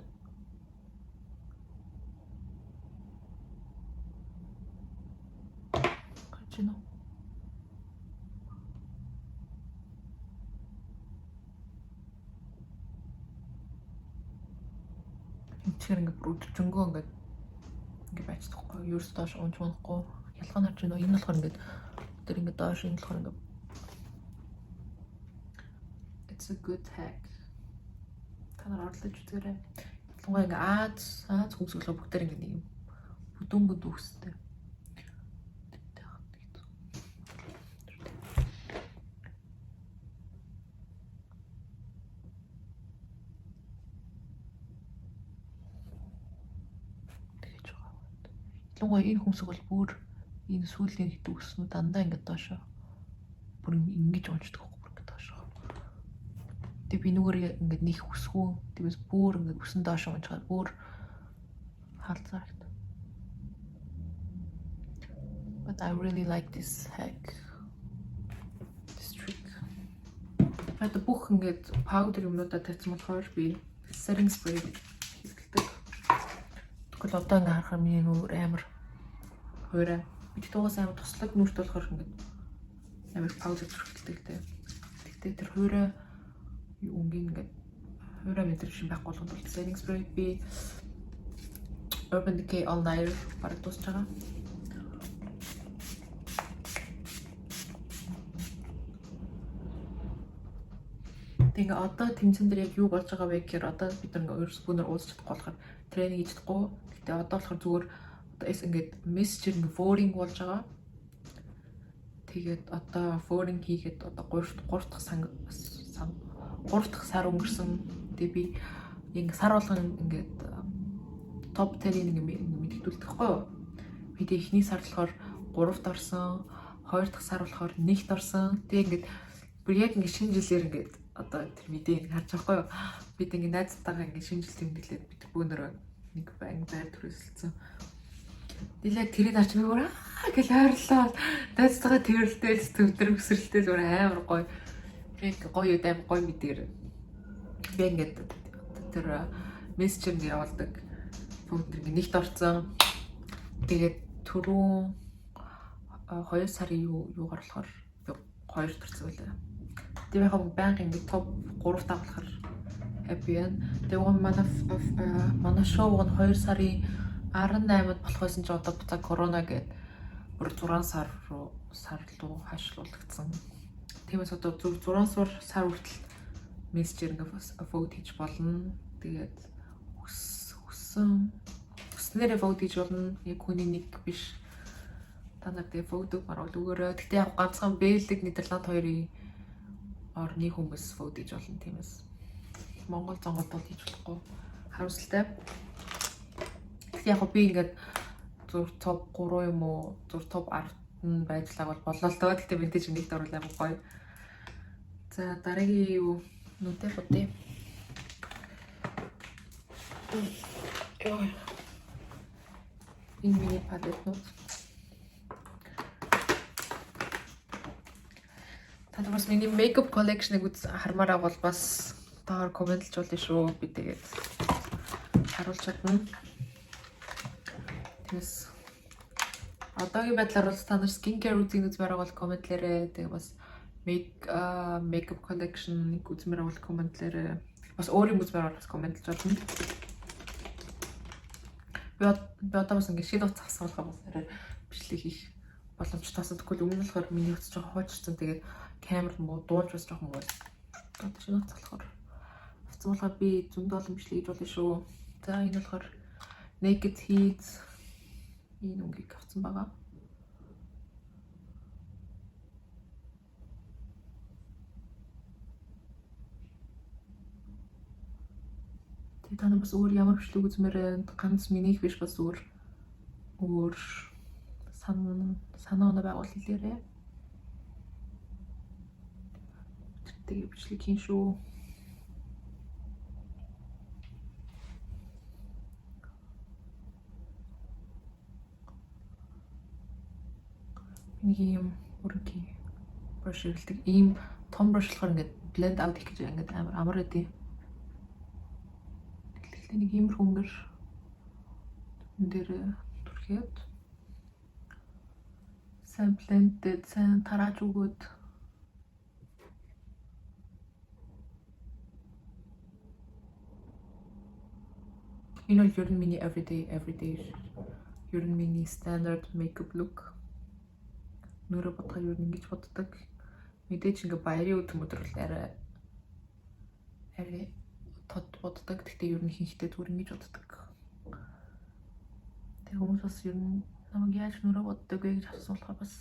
Гарч ийн үү? Тэгэхээр ингээд бүр өдөржингөө ингээд байцдаг хгүй. Ерөөс доош унж унахгүй. Ялгаа нь харж байна уу? Энэ болохоор ингээд тэр ингээд доош, энэ болохоор ингээд. It's a good hack. Та нар орлож үзээрэй. Ялангуяа ингээд Аз хүмүүсглөө бүгдээр ингээд нэг юм бүдүүн бүдүүн үстэй. Тэртэй хат хэцүү. Тэгэж байгаа. Ялангуяа энэ хүмүүсг бол бүр энэ сүүлийн хэдэн үснүүд дандаа ингээд доошоо бүр ингэж унждаг байхгүй, бүр ингээд доошоо. Тэг би нүгээр ингээд нэг үсгүү. Тэгээс бүр ингээд үсэн доошоо унжгаад бүр хаалцаарт. But I really like this hack. This trick. Одоо бүх ингээд powder юмнуудаа тавьсан болохоор би setting spray хэрэглэдэг. Тэгвэл одоо ингээд харахаар миний нүүр амар хуурай. Бид угаасаа амар туслаг нүрт болохоор ингээд амар powder түрхэлдэг те. Тэгтээ тэр хуурай өнгийн ингээд хуурай мэдрэмж юм байхгүй болгонд бол setting spray би Urban Decay All Nighter бараг дуусч байгаа. Тэг ингээ одоо тэмцээн дээр яг юу болж байгаа вэ гэхээр одоо бид нар ингээ өөрсдөө уулзч чадахгүй болохоор тренинг хийж чадахгүй. Гэтэ одоо болохоор зүгээр одоо эс ингээд мессежээр ингээ voting болж байгаа. Тэгээд одоо voting хийгээд одоо 3 дахь сан 3 дахь сар өнгөрсөн. Тэгээ би ингээ сар болгон ингээд топ 10-ийг ингээ мэдэгдүүлдэг байхгүй юу? Би тэгээ эхний сар болохоор 3-т орсон, 2 дахь сар болохоор 1-т орсон. Тэгээ ингээд бүр яг ингээ шинэ жилээр ингээд одоо тэр мэдээг харж байгаа байхгүй юу? Бид ингээ найзтайгаа ингээ шинэ жил тэмдэглээд бид бөөнөрөө нэг банк байр төрөсөлдсөн. Тэгэл яг тэрийг харж би бүр аа гэл ойрлоо. Найзтайгаа тэрэлтэл төвдөр өсрэлтэл бүр амар гоё. Яг гоё юм амар гоё мэдээр. Би ингээд тэр мессежээр ингээ явуулдаг. Бүгд ингээ нэгт орсон. Тэгээд түрүүн 2 сарын юу юугаар болохоор би 2-т орсон байлаа. Тэгээ яг байнга ингээ топ 3-т болохоор happy байна. Тэгээ манай шоу нь 2 сарын 18-нд болох байсан чи одоо буцаа корона гээд бүр 6 сар руу хойшлуулагдсан. Тиймээс одоо зөв 6 сар хүртэл мессежээр ингээ vote хийж болно. Тэгээд хүснээрээ vote хийж болно. Яг хүний нэг биш. Та нар тэгээ vote өгмөр бол өгөөрэй. Гэтэ яг ганцхан Бэлэг, Нидерланд хоёрын орны хүмүүс vote хийж болно. Тиймээс Монгол зонголд бол хийж болохгүй. Харамсалтай. Гэхдээ яг би ингээд зүр топ 3 юм уу, зүр топ 10 нь байжлаа бол боллоо л доо. Гэхдээ мэдээж нэгт орвол амар гоё. За дараагийн юу нүдэ будъя. Йой. Энэ миний palette нууд. Та нар бас миний makeup collection-ыг үз хармаар бол бас доор comment лж болно шүү. Би тэгээд харуулж чадна. Тэгээс одоогийн байдлаар бол та нар skin care үзийг үзмээр бол comment лээрэй. Тэгээ бас makeup collection-ыг үзмээр бол comment лээрэй. Бас өөр юм үзмээр бол бас comment лж болно. Би одоо бас ингэ шинэ утас авсан болохоор бас арай бичлэг хийх боломжтой болсон. Тэгвэл өмнө нь болохоор миний утас жоохон хуучирсан. Тэгээд камер муу дуулж бас жоохон муу. Одоо шинэ утас болохоор авсан болохоор би зөндөө олон бичлэг хийж болно шүү. За энэ болохоор Naked Heat энэ өнгийг авсан байгаа. Тэгээ та нар бас өөр ямар бичлэг үзмээр байна? Ганц минийх биш бас өөр өөр санаа оноо байгуул хэлээрэй. Тэгээ бичлэг хийн шүү. Нэг юм өргөний brush хэрэглэдэг. Ийм том brush болохоор ингээд blend out хийх гэж ингээд амар амар байдیں۔ Тэгэхээр нэг иймэрхүү өнгөр энэ дээр түрхээд сайн blend дэд сайн тарааж өгөөд энэ бол ер нь миний everyday ер нь миний standard makeup look. Нүүрээ будахаар ер нь ингэж буддаг. Мэдээж ингээ баярын өдөр мөдөр бол арай арай тод буддаг. Гэхдээ ер нь ихэнхдээ зүгээр ингэж буддаг. Тэгээ хүмүүс бас ер нь намайг яаж нүүрээ буддаг вэ гэж асуусан болохоор бас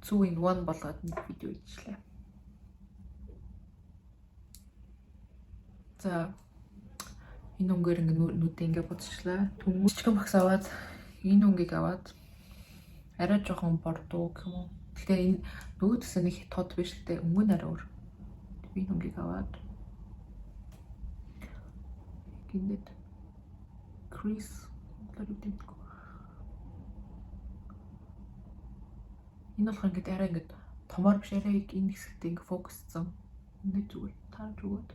2 in 1 болгоод нэг видео хийчлээ. За энэ өнгөөр ингээ нүдээ ингээ будчихлаа. Түнгүй жижигхэн багс аваад энэ өнгийг аваад арай жоохон бордоо гэх юм уу. Гэхдээ энэ нөгөөдөөсөө нэг тод биш гэхдээ өнгө нь арай өөр. Би энэ өнгийг аваад ингээд crease монголоор юу гэдэг вэ? Энэ болохоор ингээд арай ингээд томоор биш арай энэ хэсэгтээ ингээд focus цсан. Ингээд зүгээр таарж өгөөд.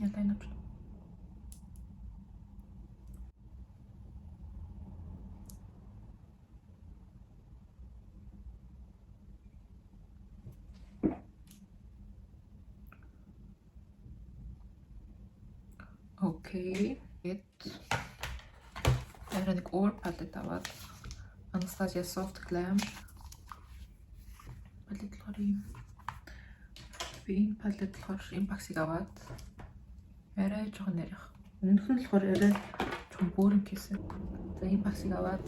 Ялаа авч. Okay. Тэгээд арай нэг өөр palette аваад Anastasia Soft Glam palette болохоор ийм. Би энэ palette болохоор энэ багсыг аваад арай жоохон нарийнх. Өмнөх нь болохоор арай жоохон бөөрөнхий хийсэн. За, энэ багсыг аваад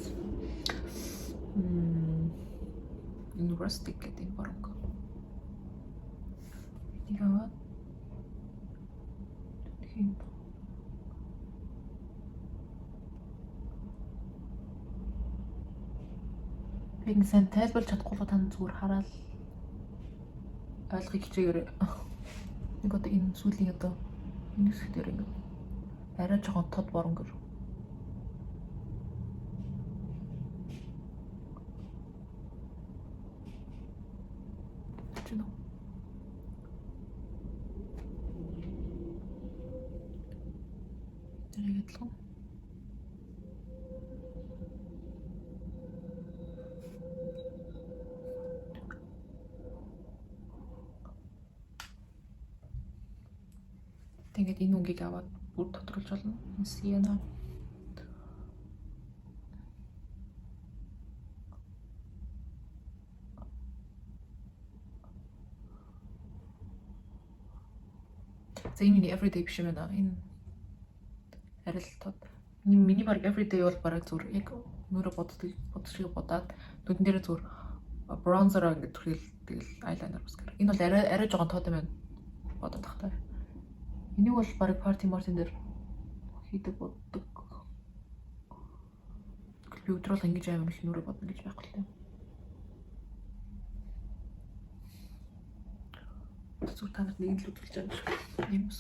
энэ rustic гэдэг энэ боронго. Энийг аваад хин би ингэ сайн тайлбарлаж чадахгүй бол та зүгээр хараад ойлгохыг хичээгээрэй. Нэг одоо энэ сүүлийн одоо энэ хэсэг дээр ингэ арай жоохон тод боронго. Чи нөө. Тэр яг адилхан. Тэгээд энэ өнгийг аваад бүр тодруулж болно. Энэ Sienna. За, энэ миний everyday биш юм байна. Энэ арай л тод. Миний баг everyday бол бараг зүгээр яг нүүрээ боддог бодшиг бодоод нүдэн дээрээ зүгээр bronzer ингээд түрхэл, тэгэл eyeliner, mascara. Энэ бол арай арай жоохон тод юм байна. Бодоод тахтай. Энийг бол бараг party мартин дээр хийдэг боддог. Би өдөр бол ингэж аим л нүрээ бодно гэж байхгүй лээ. Зүгээр та нарт нэг л үзүүлж байгаа юм шиг. Юм ус.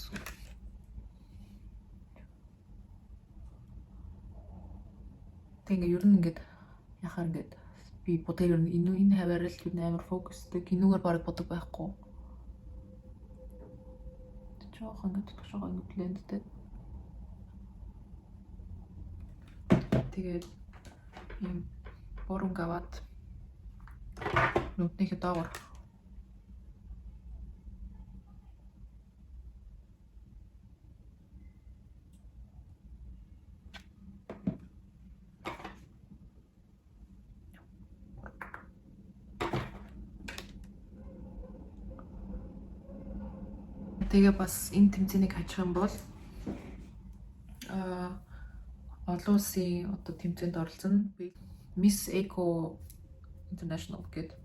Тэг ингээ ер нь ингээд яхаар ингээд би будгаар ер нь энэ энэ хаваар л ер нь амар focus тай. Энүүгээр бараг будаг байхгүй. Жоохон ингээд дотгошоогоо ингээд blend тэй. Тэгээд ийм боронг аваад нүднийхээ доогоор. Тэгээ бас энэ тэмцээнийг хажих юм бол олон улсын одоо тэмцээнд оролцоно. Miss Eco International гэдэг.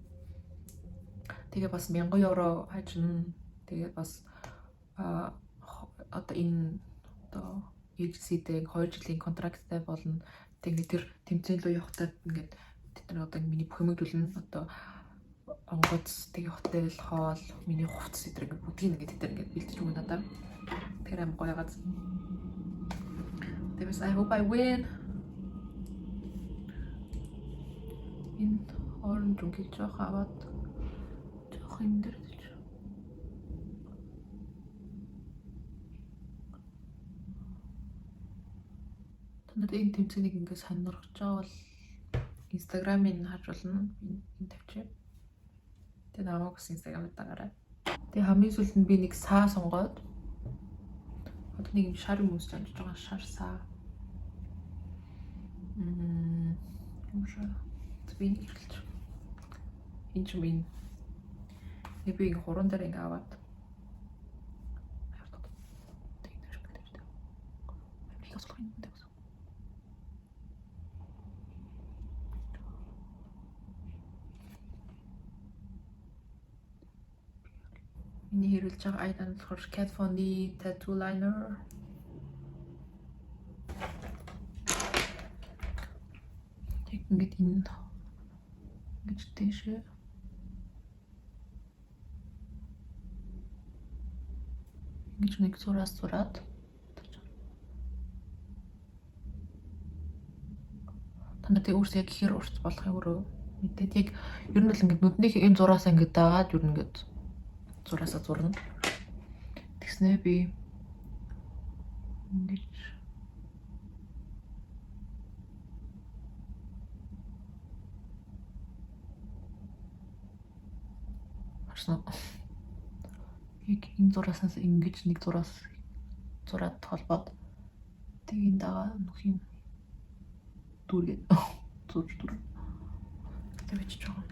Тэгээ бас 1000 евро хажина. Тэгээ бас одоо энэ одоо agency-тэй 2 жилийн contract тай болно. Тэгээ тэр тэмцээн рүү явахдаа ингээд тэд нар одоо миний бүх юмыг төлнө. Одоо онгоц, тэгээ hotel, хоол, миний хувцас энэ ингээд бүгдийг ингээд тэд нар ингээд бэлдэж өгнө надад. Тэр аим гоё газ. Тэгээ бас I hope I win. Энэ orange өнгийг жоох аваад жоох энэ дээр тийч. Та нарт энэ тэмцээнийг ингээд сонирхож байгаа бол Instagram-ыг харж болно. Энэ тавьчих. Тэгээ намайг бас Instagram-д дагаарай. Тэгээ хамгийн сүүлд нь би нэг саа сонгоод одоо нэг юм шар юм өмсөж амжиж байгаа, шар саа. Юм шар. Би нэг эхэлж. Энэ ч юм энэ. Нэг би ингээ хуран дээр ингээ аваад. Тэгээ нэг шиг тавьж. Би бас юм дээр. Миний хэрэглэж байгаа eyeliner болохоор Kat Von D Tattoo Liner. Яг ингээд энэ ингэж дээшээ ингэж нэг зураас зураад, та нарт өөрсдөө яг хэр урт болохыг өөрөө мэдээд, яг ер нь л ингээд нүднийх энэ зураасаа ингээд дагаад ер нь ингээд зураасаа зурна. Тэгснээ би ингэж харсан уу? Яг энэ зураасаас ингэж нэг зураас зураад холбоод Тэгээ энэ дагаа нүхийн дүүргээд зурж дүр. Тэгээ бичиж байгаа.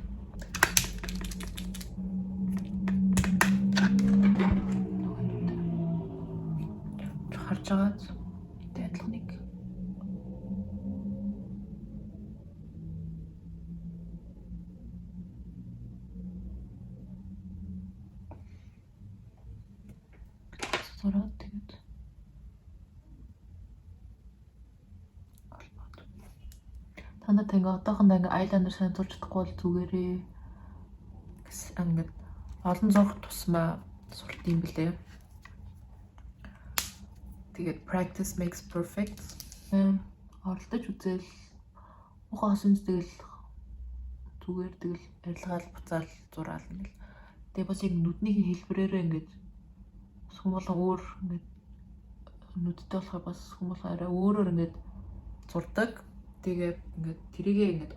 Харж байгаад тэгээ адилханыг зураад тэгээд холбоод. Та нарт ингээ одоохондоо ингээ eyeliner сайн зурж чадахгүй бол зүгээрээ ингээд олон зурх тусмаа сурт юм блэ. Тэгээд practice makes perfect. Оролдож үзэл ухаан хосонд тэгэл зүгээр тэгэл арилгаал буцаал зураал ингээл. Тэгээ бас яг нүдний хэлбэрээрээ ингээд хүн болгон өөр ингээд нүдтэй болохоор бас хүн болгон арай өөрөөр ингээд зурдаг. Тэгээ ингээд тэрийгээ ингээд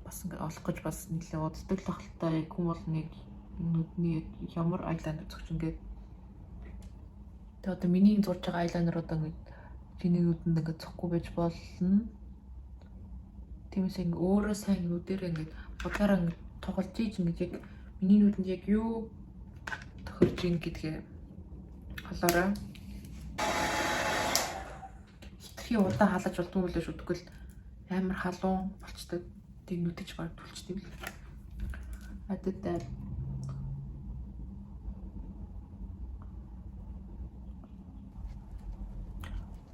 бас ингээд олох гэж бас нэлээд уддаг л ахaltaа, яг хүн болгоныг нүдний ямар eyeliner зогч ингээд. Тэгээ одоо миний зурж байгаа eyeliner одоо ингээд чиний нүдэнд ингээд цохгүй байж болно. Тиймээс ингээд өөрөө сайн нүдэрээ ингээд бодлороо ингээд тоглож ийж ингээд яг миний нүдэнд яг юу тохирж ийн гэдгээ олоорой. Хитрхи удаан халаж болдгоо юм лээ шүү. Тэгвэл амар халуун болчдөг. Тэг нүдэж баг түлчдэг л. I did that.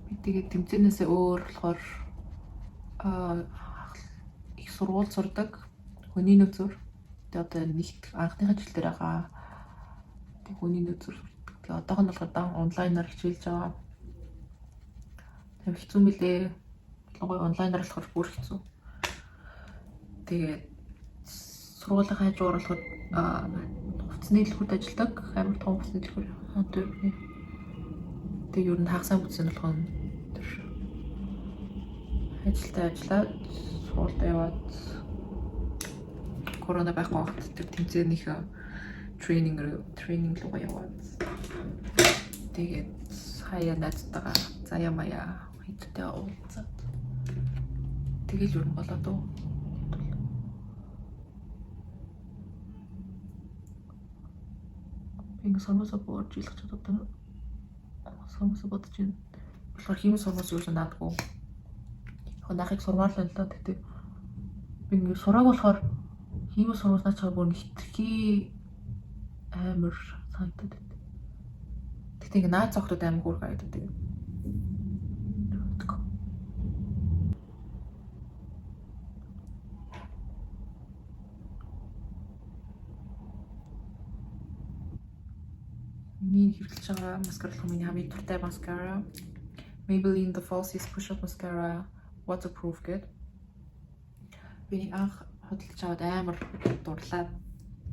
Би тэгээд тэмцээнээсээ өөр болохоор их сургууль сурдаг. Хүний нөөцөөр. Тэгээд одоо нэгт анхныхаа жил дээр байгаа. Тэг хүний нөөцөөр сурдаг. Тэгээд одоохонд болохоор дан онлайнаар хичээлж байгаа. Тэр хэцүү мөлий. Ялангуяа онлайнаар болохоор бүр хэцүү. Тэгээд сургуулийн хажуугаар болохоор хувцсны дэлгүүрт ажилладаг. Амар том хувцсны дэлгүүр. Тэгээд ер нь хагас бүтсэн болгоно тэр ажилдаа ажиллаад, сургуультай яваад, корона байхгүй байхад тэр тэмцээнийхээ training руугаа яваад, тэгээд хаяа найзтайгаа заяа маяа хэдтэй уулзаад тэгэл ер нь болоод уу. Би ингэ сормосоо борж илгэж чаддаг. Сормосоо бодож байна. Болохоор хиймэл сормос юу ч наадгүй. Яг наахыг сурмаар л байна л да. Тэгтээ би ингэ сурааг болохоор хиймэл сормос наачаар бүр ингэ хитрхи амар санагдаад байна. Тэгтээ ингэ наад зогтод амар хөөрхөн харагддаг. Миний хэрэглэж байгаа маскара болохоор миний хамгийн дуртай маскара Maybelline The Falsies Push Up Mascara Waterproof гэдэг. Би нэг анх худалдаж аваад амар дурлаад,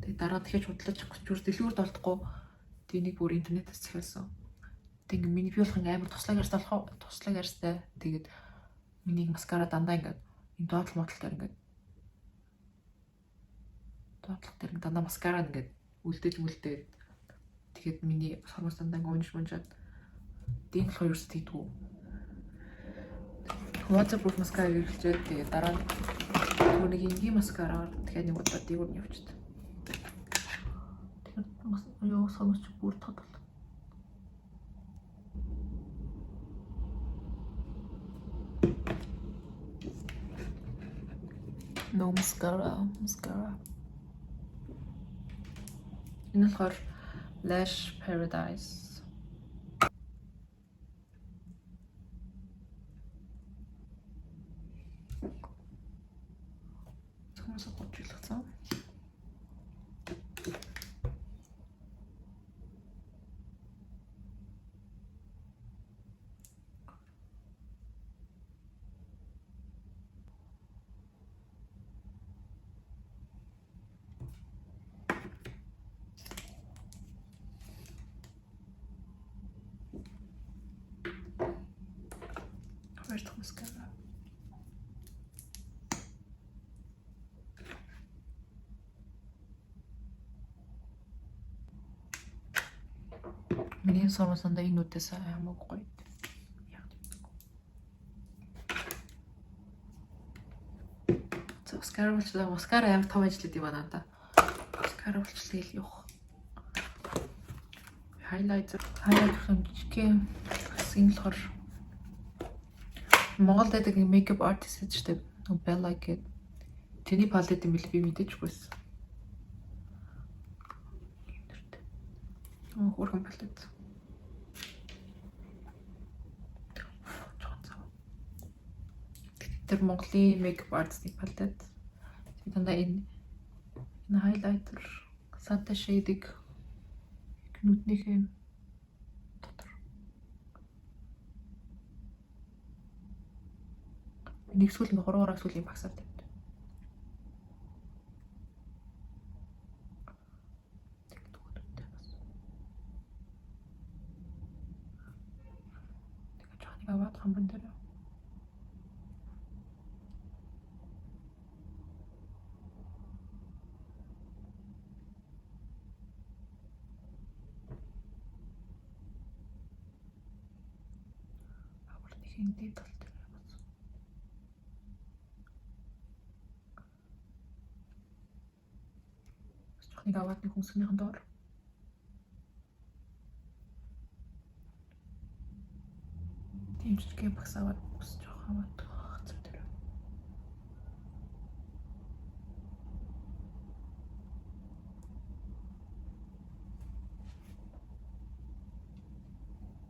тэгээ дараа дахиж худалдаж авах гэж бүр дэлгүүрт олдохгүй. Тэгээ нэг бүр интернетээс захиалсан. Тэгээ ингээ миний би болох ингээ амар туслаг арьстай болох туслаг арьстай. Тэгээд миний маскара дандаа ингээ энэ доотлол модлол дээр ингээ доотлол дээр ингээ дандаа маскара ингээ үлдээж мүлдээд, тэгээд миний сормоос дандаа ингээ унж мунжаад тийм болохоор ерөөс тийдгүү. Waterproof mascara хэрэглэжээд, тэгээд дараа нь нөгөө нэг энгийн маскараар дахиад нэг удаа дээгүүр нь явчихдаг. Тэгэхээр юу сормоос чи бүр тод бол. No mascara, mascara. Энэ болохоор Lash Paradise. Хүмүүс гочлогцсон. Хоёр дахь маскара. Миний сормосондоо энэ нүдээс хамаагүй гоё. Яг. Маскара болчлаа. Маскара амар том ажиллаад юм аа надаа. Маскара болчлаа л явах. Highlighter, highlighter юм жижигхэн. Бас энэ болохоор Монголд байдаг нэг makeup artist гэж штэ. Bella гэдэг. Тэрний palette юм бэл, би мэдээчгүйсэн. Ийм нэртэй. Оо, хөөрхөн palette. Жохон цав. Тэр Монголын makeup artist-ийн palette. Тэгээд дандаа энэ highlighter Santa shade-ыг нүднийхээ дотор. Нэг сүүл нь хуруугаараа сүүлийн багсаад тавьд. Тэгээд нөгөөдөлтэй бас. Тэгээд жоох нэг аваад хамбан дээр. Агуулныхын дээд тал дээр бас. Бас жоох нэг аваад нэг хүнсгнийхэн доор. Тийм жижигхэн багс аваад бас жоох аваад хацар дээр.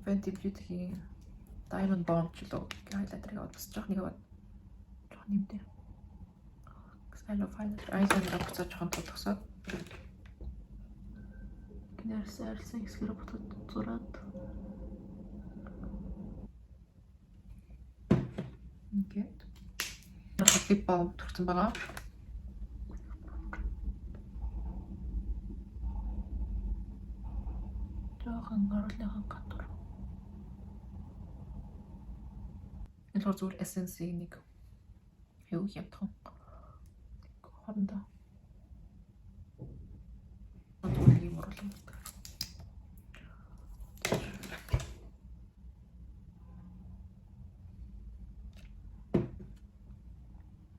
Fenty Beauty-ийн Diamond Bomb ч лөө highlighter-ыг аваад бас жоох нэг аваад жоох нэмдэ. I love highlighter. Eyeliner буцаад жоохон тулгсаад. Гинэрсэн арилсан хэсгээрээ буцаад зураад. Ингээд. Lip balm түрхсэн байгаа. Жоохон оруулынхан гадуур. Энэ болохоор зүгээр Essence-ийн нэг юу хямдхан. Хоорондоо. Зүгээр юм оруулан.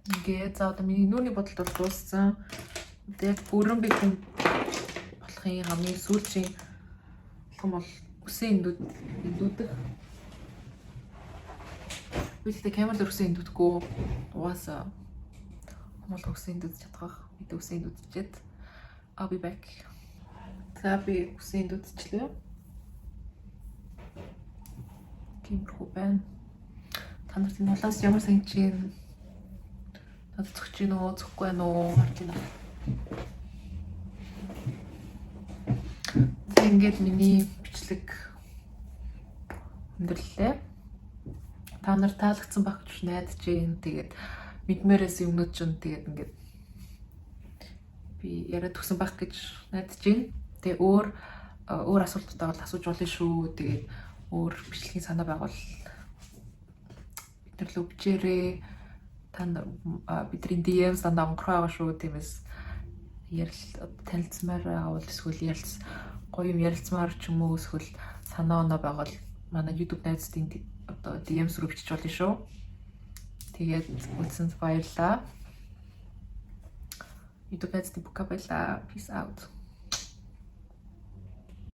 Ингээд за, одоо миний нүүрний будалт бол дууссан. Одоо яг бүрэн би хүн болохын хамгийн сүүлчийн алхам бол үсээ эндүүдэх. Би л камер дээр үсээ эндүүдэхгүй. Угаасаа хүмүүс үсээ эндүүдэж чадах. Би үсээ эндүүдчихэд I'll be back. За, би үсээ эндүүдчихлээ. Тиймэрхүү байна. Та нарт энэ улаас ямар санагдаж байна? Надад зөгч гин үү, зөхгүй байна уу? Харж байна. За, ингээд миний бичлэг өндөрлөлээ. Та нар таалагдсан байх гэж найдаж байна. Тэгээд мэдмээрээс юмнууд ч тэгээд ингээд би яриад өгсөн байх гэж найдаж байна. Тэгээ өөр өөр асуултууд бол асууж болно шүү. Тэгээд өөр бичлэгийн санаа байгуул бид нар лөө бичээрэй. Та бидний DM дандаа онгорхой байгаа шүү. Тиймээс ярил танилцмаар байгаа бол эсвэл ярилц гоё юм ярилцмаар ч юм уу, эсвэл санаа оноо байвал манай YouTube найзуудын одоо DM рүү бичиж болно шүү. Тэгээд үзсэнд баярлалаа. YouTube найзуудын бүка баярлалаа. Peace out.